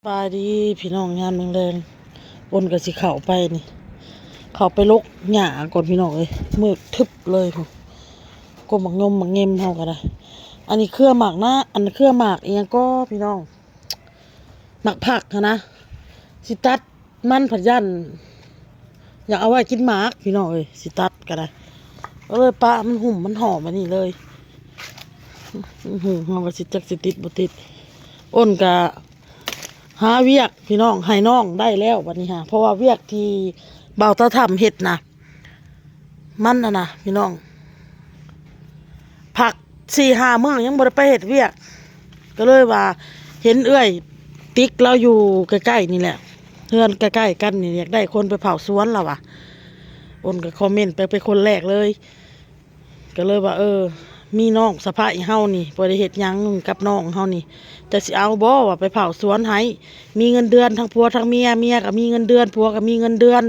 ສະບາຍດີພີ່ນ້ອງ ຍາມແລງໆ ອ້ນກໍຊິເຂົ້າໄປນີ້ ເຂົ້າໄປຫຼົກຫຍ້າກ່ອນພີ່ນ້ອງເອີຍ ມືດທຶບເລີຍພຸ້ນ ກົກໝາກຍົມໝາກເຫງັມເຮົາກໍໄດ້ ອັນນີ້ເຄືອໝາກນາ ອັນເຄືອໝາກອີ່ຫຍັງກໍພີ່ນ້ອງ ໝາກຜັກຫັ້ນນະ ຊິຕັດ ມັນພັດຢ້ານຢາກເອົາໄວ້ກິນໝາກພີ່ນ້ອງເອີຍ ຊິຕັດກໍໄດ້ ກໍເລີຍປະມັນຫຸ້ມມັນຫໍ່ແບບນີ້ເລີຍ ຫຸ້ມເຮົາກໍຊິຈັກຊິຕິດບໍ່ຕິດ ອ້ນກໍຫາວຽກພີ່ນ້ອງ ໃຫ້ນ້ອງໄດ້ແລ້ວບັດນີ້ຫາ ເພາະວ່າວຽກທີ່ບ່າວຕາທຳເຮັດນະ ມັນຫັ້ນນະພີ່ນ້ອງ ພັກສີ່ຫ້າມື້ຍັງບໍ່ໄດ້ໄປເຮັດວຽກ ກໍເລີຍວ່າເຫັນເອື້ອຍຕິກລາວຢູ່ໃກ້ໆນີ້ແຫຼະ ເຮືອນໃກ້ໆກັນນີ້ ຢາກໄດ້ຄົນໄປເຝົ້າສວນລາວວ່າ ອ້ນກໍຄອມເມັນໄປເປັນຄົນແລກເລີຍ ກໍເລີຍວ່າ ເອີ ມີນ້ອງສະໃພ້ເຮົານີ້ບໍ່ໄດ້ເຮັດຫຍັງກັບນ້ອງເຮົານີ້ ເຈົ້າຊິເອົາບໍ່ວ່າໄປເຝົ້າສວນໃຫ້ ມີເງິນເດືອນທັງຜົວທັງເມຍ ເມຍກໍມີເງິນເດືອນ ຜົວກໍມີເງິນເດືອນ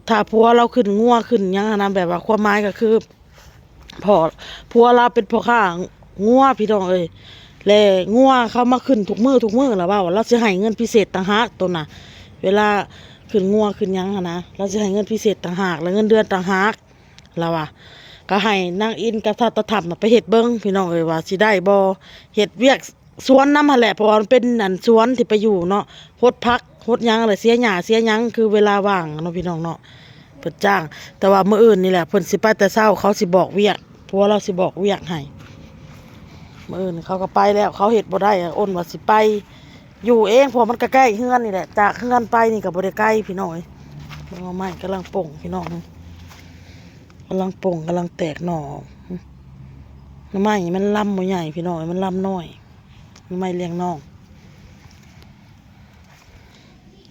ຖ້າຜົວລາວຂຶ້ນງົວຂຶ້ນຫຍັງຫັ້ນນະ ແບບວ່າຄວາມໝາຍກໍຄື ພໍ່ ຜົວລາວເປັນພໍ່ຄ້າງົວພີ່ນ້ອງເອີຍ ແລະ ງົວເຂົາມາຂຶ້ນທຸກມື້ທຸກມື້ລະເວົ້າ ລາວຊິໃຫ້ເງິນພິເສດຕ່າງຫາກໂຕນະ ເວລາຂຶ້ນງົວຂຶ້ນຫຍັງຫັ້ນນະ ລາວຊິໃຫ້ເງິນພິເສດຕ່າງຫາກ ແລະ ເງິນເດືອນຕ່າງຫາກລາວວ່າ ກໍໃຫ້ນາງອິນກັບທ້າວຕາທຳໄປເຮັດເບິ່ງພີ່ນ້ອງເອີຍ ວ່າຊິໄດ້ບໍ່ ເຮັດວຽກ ສວນນຳຫັ້ນແຫຼະ ເພາະວ່າມັນເປັນອັນສວນທີ່ໄປຢູ່ເນາະ ຫົດຜັກຫົດຫຍັງ ແລ້ວເສຍຫຍ້າເສຍຫຍັງ ຄືເວລາວ່າງເນາະພີ່ນ້ອງເນາະ ເພິ່ນຈ້າງ ແຕ່ວ່າມື້ອື່ນນີ້ແຫຼະ ເພິ່ນຊິໄປແຕ່ເຊົ້າ ເຂົາຊິບອກວຽກ ຜົວລາວຊິບອກວຽກໃຫ້ ມື້ອື່ນເຂົາກໍໄປແລ້ວ ເຂົາເຮັດບໍ່ໄດ້ ອ້ນວ່າຊິໄປຢູ່ເອງ ເພາະມັນກໍໃກ້ເຮືອນນີ້ແຫຼະ ຈາກເຮືອນໄປນີ້ກໍບໍ່ໄດ້ໄກພີ່ນ້ອງເອີຍ ເບິ່ງໜໍ່ໄມ້ກຳລັງປົ່ງພີ່ນ້ອງ ກຳລັງປົ່ງ ກຳລັງແຕກໜໍ່ອອກ ໜໍ່ໄມ້ມັນລຳບໍ່ໃຫຍ່ພີ່ນ້ອງ ມັນລຳນ້ອຍ ໜໍ່ໄມ້ລ້ຽງນ້ອງ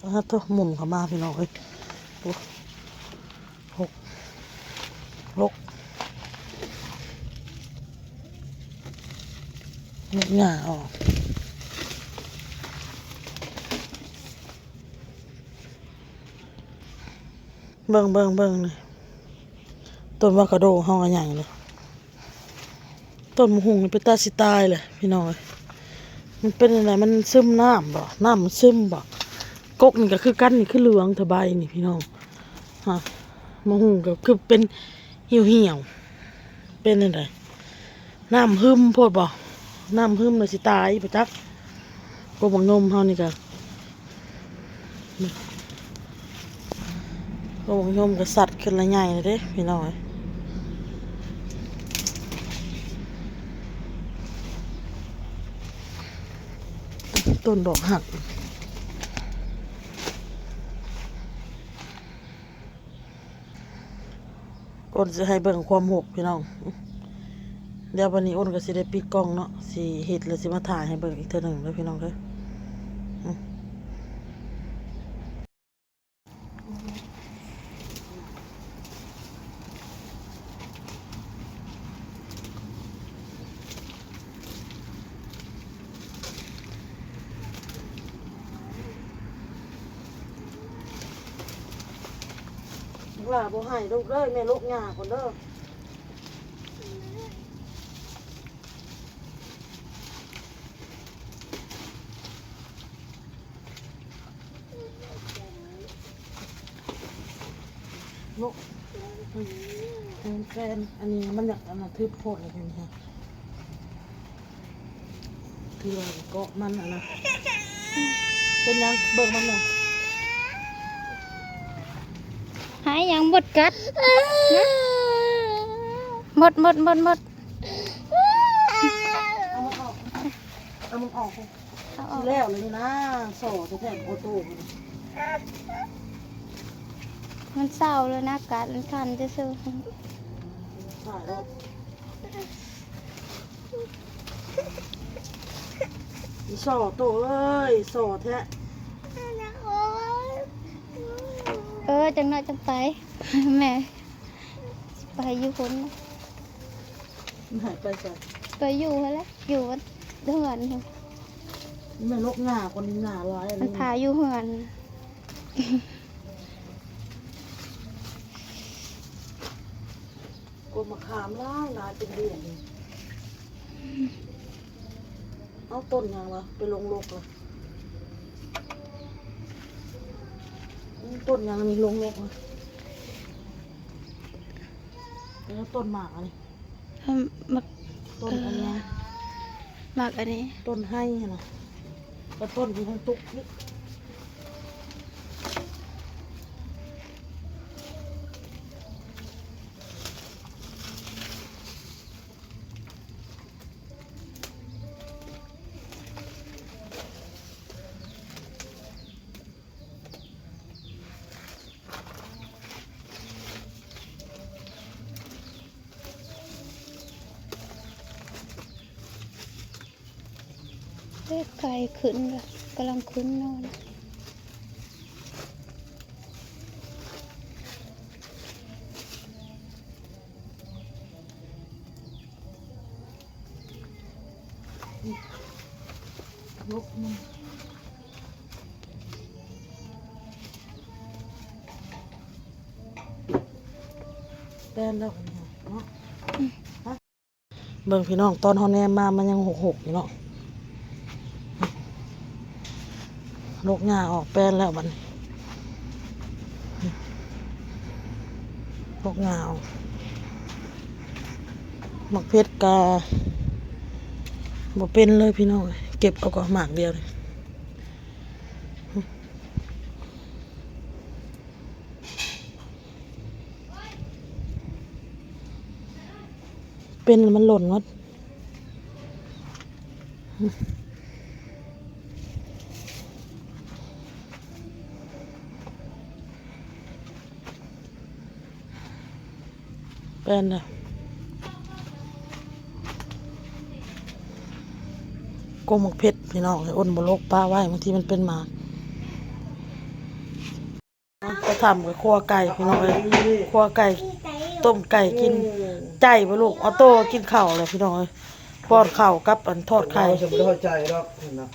ອາໂທ້ ໝຸນເຂົ້າມາພີ່ນ້ອງເອີຍ ໂອ້ ຫົກ ຫົກ ຫົກຫຍ້າອອກ ເບິ່ງ ເບິ່ງ ເບິ່ງນີ້ ຕົ້ນອະໂວຄາໂດເຮົາກໍໃຫຍ່ເລີຍ. ຕົ້ນໝາກຫຸ່ງນີ້ເປັນຕາຊິຕາຍແຫຼະພີ່ນ້ອງເອີຍ ມັນເປັນຈັ່ງໃດ ມັນຊຶມນ້ຳບໍ ນ້ຳມັນຊຶມບໍ ກົກນີ້ກໍຄືກັນ ນີ້ຄືເຫຼືອງແທ້ໃບນີ້ພີ່ນ້ອງ ຮະ ໝາກຫຸ່ງກໍຄືເປັນຫ່ຽວໆ ເປັນຈັ່ງໃດ ນ້ຳຫຶມໂພດບໍ ນ້ຳຫຶມແລ້ວຊິຕາຍບໍ່ຈັກ ກົກໝາກຍົມເຮົານີ້ກໍ ກົກໝາກຍົມກໍສັດຂຶ້ນລະໃຫຍ່ເດ້ພີ່ນ້ອງເອີຍ ຕົ້ນດອກຮັກ ອ້ນຊິໃຫ້ເບິ່ງຄວາມຮົກພີ່ນ້ອງ ດຽວບັດນີ້ອ້ນກໍຊິໄດ້ປິດກ້ອງເນາະ ຊິເຮັດແລ້ວຊິມາຖ່າຍໃຫ້ເບິ່ງອີກເທື່ອໜຶ່ງເດີພີ່ນ້ອງເດີ ຫຼ້າບໍ່ໃຫ້ລູກເອີຍ ແມ່ຫຼົກຫຍ້າກ່ອນເດີ. ໂນະ ແຟນ ອັນນີ້ມັນຢາກອັນນັ້ນ ທຶບໂພດແລ້ວເປັນຫຍັງ ຄືວ່າເກາະມັນຫັ້ນນະ ເປັນຫຍັງ ເບິ່ງມັນນະ ຫາຫຍັງ ມົດກັດ ມົດ ມົດ ມົດ ມົດ ເອົາມັນອອກ ເອົາມັນອອກ ເອົາອອກ ຊິແລ້ວແລ້ວນີ້ນາ ສໍ້ແທ້ໆ ໂອໂຕ້ ມັນເຊົາແລ້ວນະ ກັດມັນຄັນຊື່ໆ ຖ່າຍແລ້ວ ອີສໍ້ໂຕເອີຍ ສໍ້ແທ້ ເອີ ຈັກໜ້ອຍຈັ່ງໄປ ແມ່ ໄປຢູ່ພຸ້ນ ມັນຫາຍໄປໃສ? ໄປຢູ່ຫັ້ນແຫຼະ ຢູ່ເຮືອນພຸ້ນ ແມ່ນລົກຫຍ້າຄົນຫຍ້າຫຼາຍ ມັນພາຢູ່ເຮືອນ ກົກມະຂາມຫຼາຍໆ ເປັນເດືອນ ເອົາຕົ້ນຫຍັງວະ ໄປລົງລົກລະ. ຕົ້ນຫຍັງນີ້ ລົງເມັດວະ? ເອີ ຕົ້ນໝາກອັນນີ້ ເອີ ໝາກ ຕົ້ນອັນນີ້ ເອີ ໝາກອັນນີ້ ຕົ້ນໄຮຫັ້ນນະ ແລ້ວຕົ້ນຢູ່ທາງຕຸກນີ້. ເອີ ໄກ່ຂຶ້ນລະ ກຳລັງຂຶ້ນນອນ. ແປນແລ້ວອັນນີ້ເນາະ. ເບິ່ງພີ່ນ້ອງ ຕອນເຮົາແນມມາ ມັນຍັງຮົກໆຢູ່ເນາະ. ລົກຫຍ້າອອກ ແປນແລ້ວບັດນີ້ ລົກຫຍ້າອອກ. ໝາກເຜັດກະບໍ່ເປັນເລີຍພີ່ນ້ອງເອີຍ ເກັບເອົາກໍໝາກດຽວນີ້. ເປັນແລ້ວມັນຫຼົ່ນໝົດ. ແປນນະ ກົງໝາກເຜັດພີ່ນ້ອງເອີຍ ອົນບໍ່ລົກ ປະໄວ້ ບາງທີມັນເປັນໝາກ. ໄປທຳກັບຂົ້ວໄກ່ພີ່ນ້ອງເອີຍ ຂົ້ວໄກ່ ຕົ້ມໄກ່ກິນ. ໃຈບໍ່ລູກ? ອອໂຕ້ກິນເຂົ້າແລ້ວພີ່ນ້ອງເອີຍ ປ້ອນເຂົ້າກັບອັນທອດໄຂ່. ເຮົາຊິບໍ່ໄດ້ເຂົ້າໃຈດອກນະ.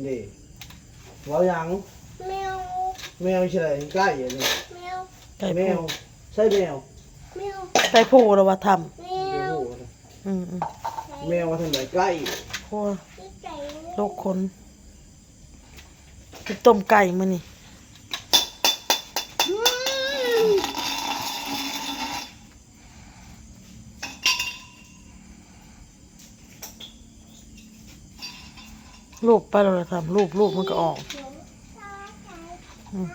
ເດ້ ເວົ້າຫຍັງ? ແມວ ແມວຊິໄດ້ໃກ້ອັນນີ້ ແມວ ໄກ່ ແມວ ໃຊ່ແມວ ແມວ ໄກ່ໂພລະວ່າທຳ ແມວ ອືມໆ ແມວວ່າທຳໄດ ໃກ້ ໂພ ໂລກຄົນ. ກິນຕົ້ມໄກ່ມື້ນີ້. ລູບໄປແລ້ວລະທຳ ລູບ ລູບມັນກໍອອກ. ອືມ.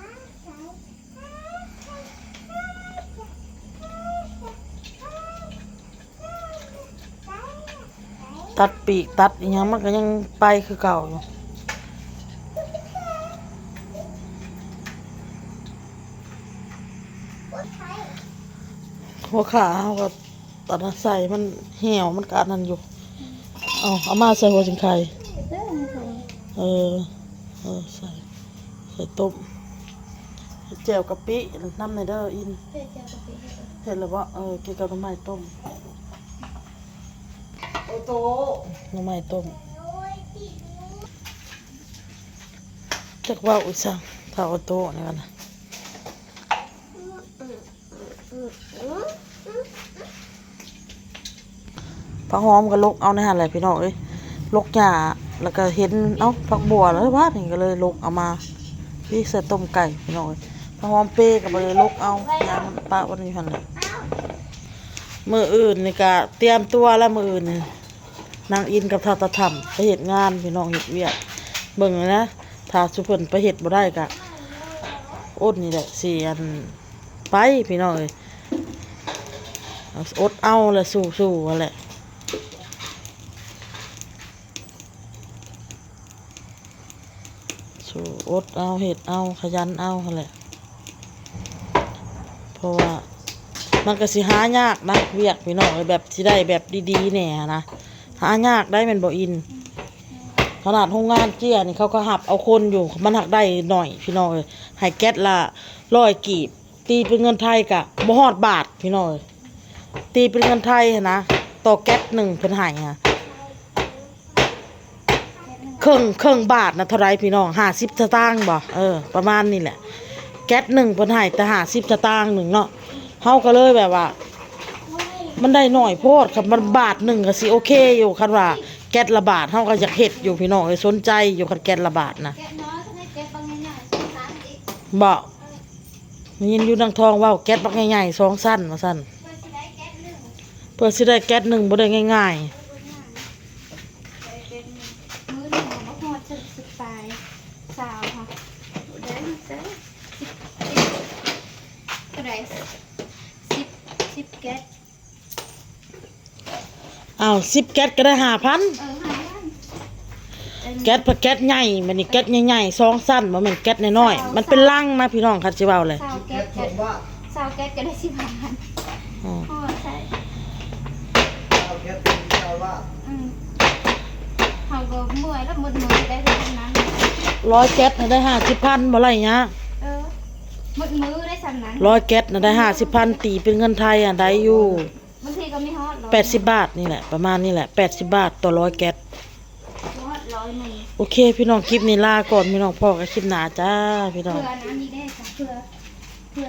ຕັດປີກຕັດອີ່ຫຍັງມັນກໍຍັງໄປຄືເກົ່າຢູ່. ຫົວຂາເຮົາກໍຕອນນັ້ນໃສ່ມັນແຫ້ວ ມັນກໍອັນນັ້ນຢູ່. ເອົາ ເອົາມາໃສ່ຫົວຊິງໄຄ. ເອີ ເອີ ໃສ່ ໃສ່ຕົ້ມ ເຮັດແຈ່ວກະປິນຳແດ່ເດີອິນ. ເຮັດແຈ່ວກະປິ ເຮັດແລ້ວບໍ່? ເອີ ກິນກັບໜໍ່ໄມ້ຕົ້ມ. ໂອໂຕ ໜໍ່ໄມ້ຕົ້ມ. ຈັກເວົ້າອີ່ສັງ ຖ້າໂອໂຕນີ້ນະ. ຜັກຫອມກໍຫຼົກເອົາໃນຫັ້ນແຫຼະພີ່ນ້ອງເອີຍ ຫຼົກຫຍ້າ ແລ້ວກໍເຫັນ ເອົ້າ ຜັກບົ່ວແລ້ວບາດນີ້ກໍເລີຍຫຼົກເອົາມາ ນີ້ໃສ່ຕົ້ມໄກ່ພີ່ນ້ອງເອີຍ. ຜັກຫອມເປກໍບໍ່ໄດ້ຫຼົກເອົາ ຫຍ້າມັນປະໄວ້ຢູ່ຫັ້ນແຫຼະ. ມື້ອື່ນນີ້ກະຕຽມຕົວແລ້ວ ມື້ອື່ນນີ້ນາງອິນກັບທ້າວຕາທຳໄປເຮັດງານພີ່ນ້ອງ ເຮັດວຽກ. ເບິ່ງນະ ຖ້າຊຸເພິ່ນໄປເຮັດບໍ່ໄດ້ກະອົດນີ້ແຫຼະ ຊິອັນ ໄປພີ່ນ້ອງເອີຍ ອົດເອົາແຫຼະ ສູ້ໆຫັ້ນແຫຼະ ສູ້ອົດເອົາ ເຮັດເອົາ ຂະຫຍັນເອົາຫັ້ນແຫຼະ. ເພາະວ່າມັນກະຊິຫາຍາກນະ ວຽກພີ່ນ້ອງເອີຍ ແບບຊິໄດ້ແບບດີໆແດ່ຫັ້ນນະ ຫາຍາກໄດ໋ ແມ່ນບໍ່ອິນ? ຂະໜາດໂຮງງານເຈ້ຍນີ້ ເຂົາກໍຮັບເອົາຄົນຢູ່ ມັນຫາກໄດ້ໜ້ອຍພີ່ນ້ອງເອີຍ ໃຫ້ແກັດລະຮ້ອຍກີບ ຕີເປັນເງິນໄທກະບໍ່ຮອດບາດພີ່ນ້ອງເອີຍ ຕີເປັນເງິນໄທຫັ້ນນະ ຕໍ່ແກັດໜຶ່ງເພິ່ນໃຫ້ຫັ້ນ ເຄິ່ງ ເຄິ່ງບາດນະເທົ່າໃດພີ່ນ້ອງ ຫ້າສິບສະຕາງບໍ? ເອີ ປະມານນີ້ແຫຼະ ແກັດໜຶ່ງເພິ່ນໃຫ້ແຕ່ຫ້າສິບສະຕາງໜຶ່ງເນາະ. ເຮົາກໍເລີຍແບບວ່າ ມັນໄດ້ໜ້ອຍໂພດ ຄັນມັນບາດໜຶ່ງກໍຊິໂອເຄຢູ່ ຄັນວ່າແກັດລະບາດ ເຮົາກໍຢາກເຮັດຢູ່ພີ່ນ້ອງເອີຍ ສົນໃຈຢູ່ ຄັນແກັດລະບາດນະ. ແກະນ້ອຍ ຄັນໃຫ້ແກະບັກໃຫຍ່ໆ ສົງສານອີກ ບໍ? ໄດ້ຍິນຢູ່ນາງທອງເວົ້າ ແກັດບັກໃຫຍ່ໆ ສອງຊັ້ນວ່າຊັ້ນ ເພື່ອຊິໄດ້ແກັດໜຶ່ງ ເພື່ອຊິໄດ້ແກັດໜຶ່ງ ບໍ່ໄດ້ງ່າຍໆ. ມື້ໜຶ່ງບໍ່ຮອດ ສິບປາຍ ຊາວ ຮະ ບໍ່ໄດ້ ເທົ່າໃດ ສິບ ສິບແກັດ ອ້າວ ສິບແກັດກໍໄດ້ຫ້າພັນ ເອີ ຫ້າພັນ ແກັດ ເອີ ແກັດໃຫຍ່ ບັດນີ້ແກັດໃຫຍ່ໆ ສອງຊັ້ນ ບໍ່ແມ່ນແກັດນ້ອຍໆ ຊາວ ມັນເປັນລັງນະພີ່ນ້ອງ ຄັນຊິເວົ້າແຫຼະ ຊາວແກັດກໍ ຊາວແກັດກໍໄດ້ສິບຫ້າພັນ ອໍ ພໍໃຊ້ ຊາວແກັດເປັນຊາວບາດ ອືມ ເຮົາກໍເມື່ອຍແລ້ວ ໝົດມື້ໄດ້ເທົ່ານັ້ນ ຮ້ອຍແກັດນະໄດ້ຫ້າສິບພັນ ບໍ່ໄລ່ຍາກ ເອີ ໝົດມື້ໄດ້ສ່ຳນັ້ນ ຮ້ອຍແກັດນະໄດ້ຫ້າສິບພັນ ຕີເປັນເງິນໄທອະໄດ້ຢູ່ ບາງທີກໍມີຮອດຮ້ອຍ ແປດສິບບາດນີ້ແຫຼະ ປະມານນີ້ແຫຼະ ແປດສິບບາດຕໍ່ຮ້ອຍແກັດ ຮອດຮ້ອຍໜຶ່ງ ໂອເຄ ພີ່ນ້ອງ ຄລິບນີ້ລາກ່ອນ ພີ່ນ້ອງ ພໍ້ກັນຄລິບໜ້າຈ້າ ພີ່ນ້ອງ ເພື່ອອັນນີ້ແດ່ ເພື່ອ ເພື່ອ